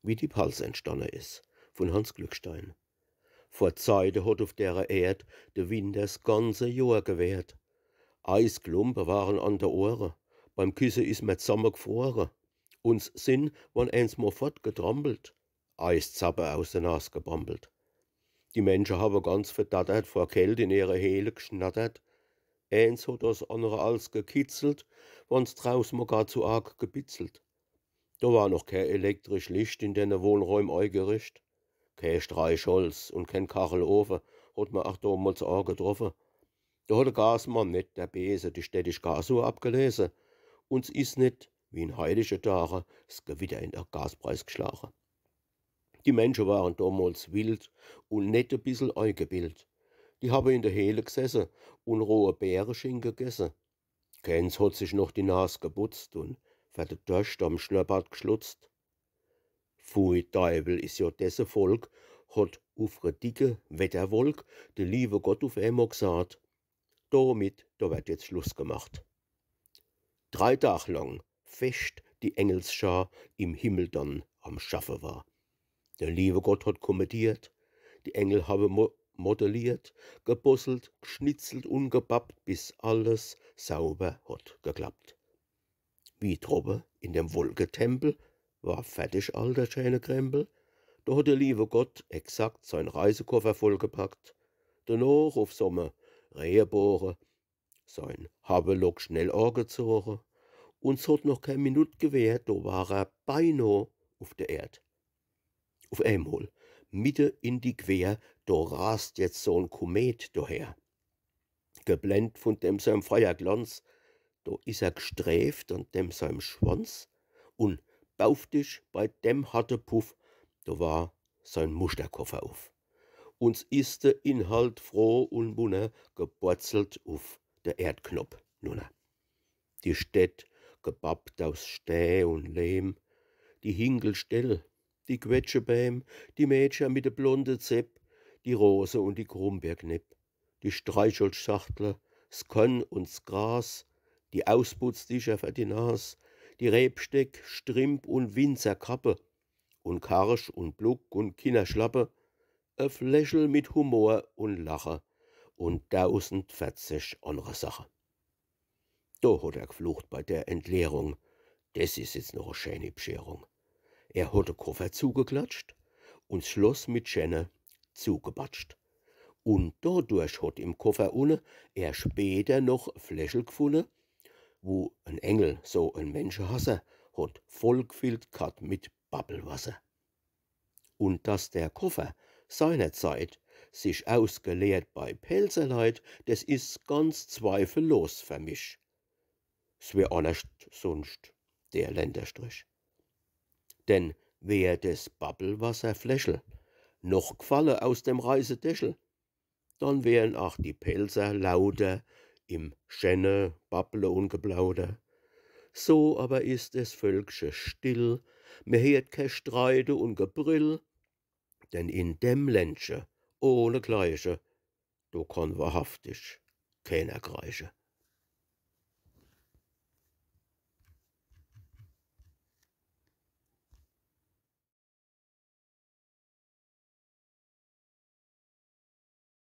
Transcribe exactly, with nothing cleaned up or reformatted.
Wie die Palz entstanne is, vun Hanns Glückstein. Vor Zeite hot uf dere Erd de Winter s ganze Johr gewährt. Eisklumpe waren an de Ohre, beim Kisse is mer zammegfrore. Un s sin, wann eens mol fortgetrampelt, Eiszappe aus de Nas gebambelt. Die Mensche hawe ganz verdattert, vor Kält in ihre Hehle gschnattert. Eens hot das annere als gekitzelt, wann's draus mol gar zu arg gebitzelt. Do war noch kä elektrisch Licht in dene Wohnräum eigericht. Kä Streichholz un kän Kachelofe hot mer ach domols agetroffe. Do hot de Gasmann net, der Bese, die städtisch Gasuhr abgelese. Un s is net, wie in heidige Dage, s Gewitter in de Gaspreis gschlage. Die Mensche waren domols wild un net e bissel eigebild. Die hawe in de Hehle gsesse un rohe Bäreschinke gesse. Keens hot sich noch die Nas geputzt un fer de Dorscht am Schnurrbart gschlutzt. Pfui Deiwel, is jo des e Volk, hot uf re dicke Wetterwolk de liewe Gott uf emol gsaat. Domit, do werd jetzt Schluss gemacht. Drei Dag lang fescht die Engelsschar im Himmel dann am Schaffe war. De liewe Gott hot kommediert, die Engel hawe mo modelliert, gebosselt, gschnitzelt un gebappt, bis alles sauber hot geklappt. Wie drowe in dem Wolketempel war fertig all der scheene Krempel, do hot de liewe Gott exakt sein Reisekoffer vollgepackt. Denoch uf Sommer Reeboge sein Hawelock schnell agezoge, un s hot noch kä Minut gewährt, do war er beinoh uf der Erd. Uf emol, mitte in die Quer, do rast jetzt so'n Komet doher. Geblendt vun dem seim Feierglanz, do is er gsträft an dem seim Schwanz, un bauftisch bei dem harte Puff, do war sein Muschterkoffer uf. Un s is de Inhalt froh un munner geburzelt uf de Erdknopp nunner. Die Städt, gebappt aus Stää un Lehm, die Hinkelställ, die Quetschebäm, die Mädcher mit de blonde Zepp, die Rose un die Grumbeerknepp, die Streichholzschachtle, s Korn un s Gras, die Ausputzdicher fer die Nas, die Rebsteck, Strimp un Winzerkappe, un Karsch un Pluck un Kinnerschlappe, e Fläschel mit Humor un Lache un dausendverzig annre Sache. Do hot er gflucht bei der Entleerung: „Des is jetzt noch e scheeni Bscherung.“ Er hot de Koffer zugeklatscht un s Schloss mit Schenne zugebatscht. Un dodurch hot im Koffer unne er später noch e Fläschel gfunne, wu en Engel, so en Menschehasser, hot vollgfillt ghat mit Babbelwasser. Un dass der Koffer seinerzeit sich ausgeleert bei Pälzerleit, des is ganz zweifellos fer mich. S wär annerscht sunscht der Länderstrich. Denn wär des Babbelwasserfläschel noch gfalle aus dem Reisetäschel, dann wären ach die Pälzer lauter im schenne Babble un Geplauder. So aber is des Völkche still, mer heert kä Streite un Gebrill, denn in dem Ländche ohne Gleiche, do kann wahrhaftig keener kreische.